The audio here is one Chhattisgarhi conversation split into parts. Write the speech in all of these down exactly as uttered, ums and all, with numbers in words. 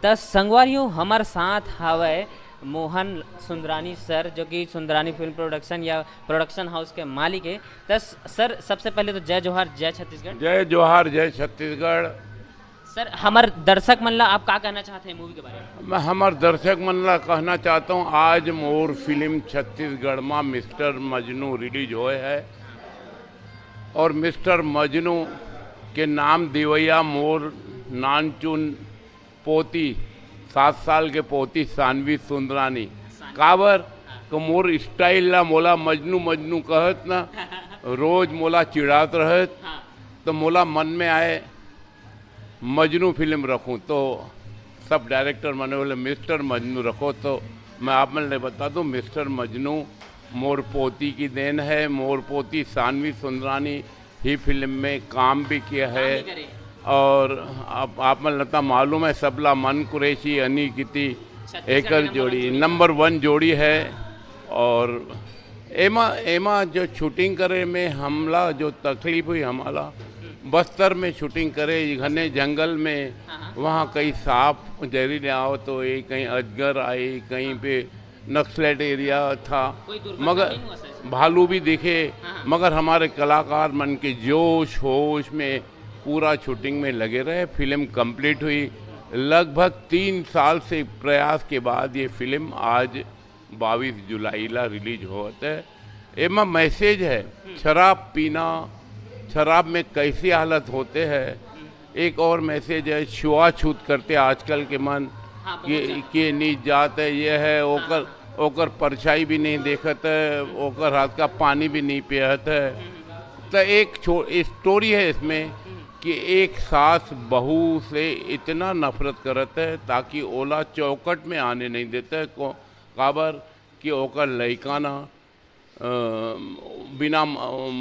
त संगवारी हो, हमर साथ हवय मोहन सुंदरानी सर, जो कि सुंदरानी फिल्म प्रोडक्शन या प्रोडक्शन हाउस के मालिक हे। त स-, सर, सबसे पहले तो जय जोहार, जय छत्तीसगढ़। जय जोहार, जय छत्तीसगढ़। सर, हमर दर्शक मन ला आप का कहना चाहते हैं मूवी के बारे में? मैं हमर दर्शक मन ला कहना चाहता हूँ, आज मोर फिल्म छत्तीसगढ़ मा मिस्टर मजनू रिलीज होए है, और मिस्टर मजनू के नाम देवैया मोर नानचुन पोती, सात साल के पोती सानवी सुंदरानी। काबर? तो मोर स्टाइल ला मोला मजनू मजनू कहत ना, रोज मोला चिढ़ात रहत। हाँ। तो मोला मन में आए, मजनू फिल्म रखूं, तो सब डायरेक्टर मने बोले, "मिस्टर मजनू रखो।" तो मैं आप मन ले बता दूं, मिस्टर मजनू मोर पोती की देन है। मोर पोती सानवी सुंदरानी ही फिल्म में काम भी किया है। काम भी करे। और आप, आप मन लता मालूम है, सबला मन कुरैशी, अनी किती, छत्तीसगढ़ एकर के नंबर जोड़ी, वन जोड़ी। नंबर वन जोड़ी है। और एमा, एमा जो शूटिंग करे में हमला जो तकलीफ हुई हमला, हम्म। बस्तर में शूटिंग करे, घने जंगल में, हाँ, हाँ। वहाँ कई सांप जहरीले आओ तो ये कहीं अजगर आई, कहीं पे नक्सलाइट एरिया था, कोई दुर्घटना मगर नहीं हुआ सर इसमें? भालू भी दिखे, हाँ, हाँ। मगर हमारे कलाकार मन के जोश होश में पूरा शूटिंग में लगे रहे। फिल्म कंप्लीट हुई, लगभग तीन साल से प्रयास के बाद ये फिल्म आज बाईस जुलाई ला रिलीज होत है। एमा मैसेज है, हम्म। शराब पीना, शराब में कैसी हालत होते हैं। हम्म। एक और मैसेज है, छुआछूत करते आजकल के मन, हाँ, बहुत कि, ज्यादा। कि नीच जात है, ये है, हाँ, ओकर, हाँ। ओकर परछाई भी नहीं देखत है, हम्म। ओकर हाथ का पानी भी नहीं पियत है। हम्म। तो एक छो-, एक स्टोरी है इसमें हम्म। कि एक सास बहू से इतना नफरत करत है ताकि ओला चौकट में आने नहीं देते। को-, काबर कि ओकर लइका ना, अ, बिना म-,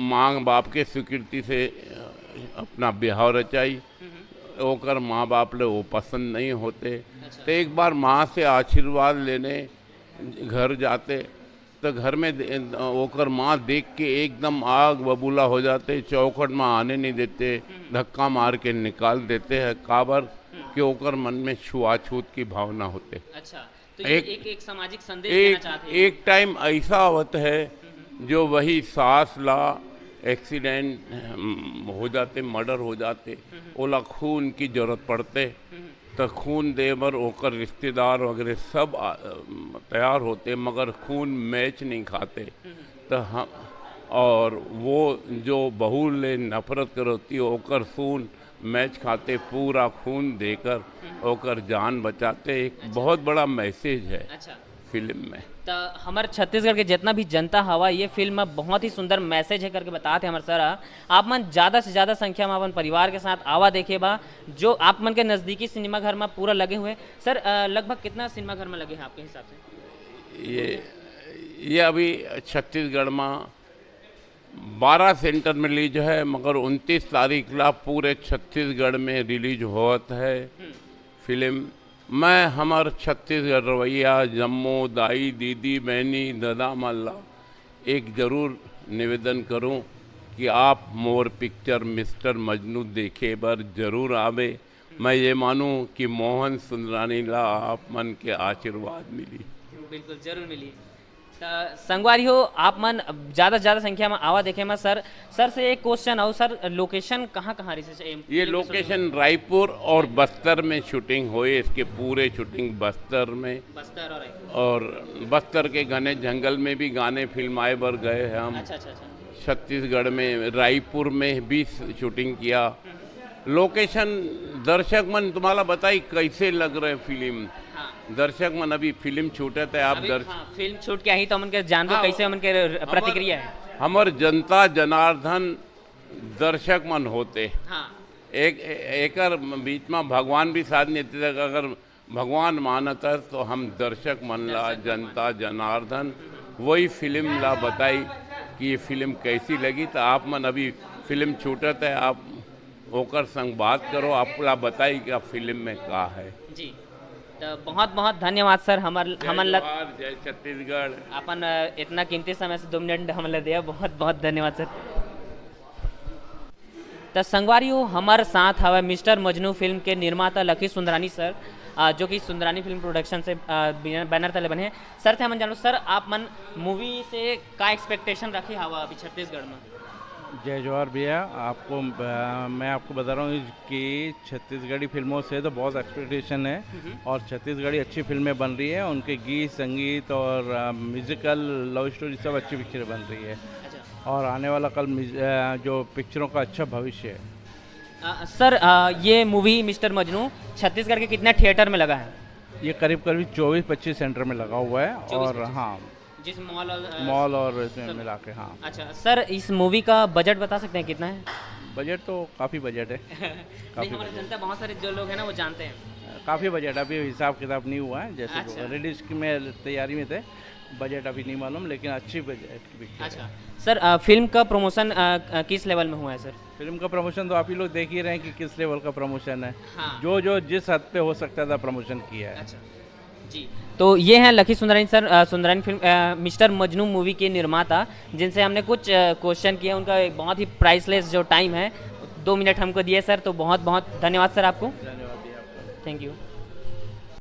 माँ बाप के स्वीकृति से, अ, अपना बिहाव रचाई। हम्म। ओकर माँ बाप ले वो पसंद नहीं होते। अच्छा। तो एक बार माँ से आशीर्वाद लेने घर जाते, तो घर में दे-, ओकर माँ देख के एकदम आग बबूला हो जाते, चौखट में आने नहीं देते, हम्म। धक्का मार के निकाल देते हैं। काबर? हम्म। कि ओकर मन में छुआछूत की भावना होते। अच्छा, तो ये एक, एक, एक सामाजिक संदेश एक, देना चाहते हैं। एक टाइम ऐसा आवत है, हम्म। जो वही सास ला एक्सीडेंट, हम्म, हो जाते, मर्डर हो जाते, हम्म। ओला खून की जरूरत पड़ते, हम्म। तो खून दे बर ओकर रिश्तेदार वगैरह सब आ, तैयार होते, मगर खून मैच नहीं खाते। हम्म। तो हम, और वो जो बहू ले नफरत करती, ओकर खून मैच खाते, पूरा खून देकर हम्म। ओकर जान बचाते। एक अच्छा। बहुत बड़ा मैसेज है। अच्छा। फिल्म में। त हमर छत्तीसगढ़ के जितना भी जनता हवा, ये फिल्म में बहुत ही सुंदर मैसेज है करके बताते हैं हमर सर ह। आप मन ज्यादा से ज्यादा संख्या में अपन परिवार के साथ आवा देखे बा, जो आप मन के नजदीकी सिनेमा घर में पूरा लगे हुए हैं। सर, अ, लगभग कितना सिनेमा घर में लगे हैं आपके हिसाब से? ये, ये अभी छत्तीसगढ़ में बारह सेंटर में रिलीज है, मगर उनतीस तारीख ला पूरे छत्तीसगढ़ में रिलीज होत है हम्म। फिल्म। मैं हमर छत्तीसगढ़ रवैया जम्मो दाई, दीदी, बहनी, ददा मन ला एक जरूर निवेदन करूं कि आप मोर पिक्चर मिस्टर मजनू देखे बर जरूर आवे। मैं ये मानूं कि मोहन सुंदरानी ला आप मन के आशीर्वाद मिली। बिल्कुल, जरूर मिली। त संगवारी हो, आप मन ज्यादा से ज्यादा संख्या में आवा देखे में सर। सर से एक क्वेश्चन हो सर, लोकेशन कहाँ कहाँ रही से? ये लोकेशन रायपुर और बस्तर में शूटिंग हुई, इसके पूरे शूटिंग बस्तर में। बस्तर और रायपुर। और बस्तर के घने जंगल में भी गाने फिल्माए बर गए हैं हम। अच्छा, अच्छा, अच्छा। छत्तीसगढ़ में रायपुर में भी शूटिंग किया। हम्म। लोकेशन, दर्शक मन तुम्हाला बताई कैसे लग रहे फिल्म। हाँ। दर्शक मन अभी फिल्म छूटत है, आप अभी, दर्श- हाँ, फिल्म छूट के आई तो हमन के जानबो हाँ, कैसे हमन के र-, हमर, प्रतिक्रिया है। हमर जनता जनार्दन दर्शक मन होते। हाँ। एक, एकर बीच में भगवान भी साथ नहीं देते, अगर भगवान मानत है तो हम दर्शक मन ला, दर्शक मन जनता जनार्दन वही फिल्म ला बताई कि ये फिल्म कैसी लगी। तो आप मन अभी फिल्म छूटत है, आप ओकर संग बात करो, आप ला बताई कि आप फिल्म में का है। जी, तो बहुत बहुत धन्यवाद सर, हमर, जय हमन ला जोहार, जय छत्तीसगढ़। अपन, अ, इतना कीमती समय से दो मिनट हमन ला दिया, बहुत बहुत धन्यवाद सर। त संगवारी हो, हमर साथ हवय मिस्टर मजनू फिल्म के निर्माता लकी सुंदरानी सर। अ, जो कि सुंदरानी फिल्म प्रोडक्शन से, अ, बैनर, बैनर तले बने हे। सर से हमन जानबो, सर, आप मन मूवी से का एक्सपेक्टेशन रखे हवा अभी छत्तीसगढ़ में? जय जोहार भैया, आपको, अ, मैं आपको बता रहा हूँ कि छत्तीसगढ़ी फिल्मों से तो बहुत एक्सपेक्टेशन है हम्म। और छत्तीसगढ़ी अच्छी फिल्में बन रही है। उनके गीत संगीत और, अ, म्यूजिकल लव स्टोरी सब अच्छी पिक्चरें बन रही है अच्छा। और आने वाला कल म्यूज-, अ, जो पिक्चरों का अच्छा भविष्य है। अ, सर, अ, ये मूवी मिस्टर मजनू छत्तीसगढ़ के कितना थिएटर में लगा है? ये करीब करीब चौबीस पच्चीस सेंटर में लगा हुआ है चौबीस और पच्चीस। हाँ, जिस मॉल और, अ, मॉल और इसमें सब मिला के, हाँ। अच्छा सर, इस मूवी का बजट बता सकते हैं कितना है? बजट तो काफ़ी बजट है। नहीं, काफ़ी हमारे बजट। जनता, बहुत सारे जो लोग हैं ना, वो जानते हैं। काफ़ी बजट, अभी हिसाब किताब नहीं हुआ है, जैसे अच्छा। रिलीज की में तैयारी में थे, बजट अभी नहीं मालूम, लेकिन अच्छी बजट की पिक्चर है। अच्छा सर, अ, फिल्म का प्रमोशन, अ, अ, किस लेवल में हुआ है सर? फिल्म का प्रमोशन तो आप ही लोग देख ही रहे हैं कि किस लेवल का प्रमोशन है। हाँ। जो जो जिस हद पे हो सकता था, प्रमोशन किया है। अच्छा जी, तो ये हैं लकी सुंदरानी सर, अ, सुंदरानी फिल्म, अ, मिस्टर मजनू मूवी के निर्माता, जिनसे हमने कुछ, अ, क्वेश्चन किए। उनका एक बहुत ही प्राइसलेस जो टाइम है, दो मिनट हमको दिए सर, तो बहुत बहुत धन्यवाद सर आपको। धन्यवाद भैया आपको। Thank you.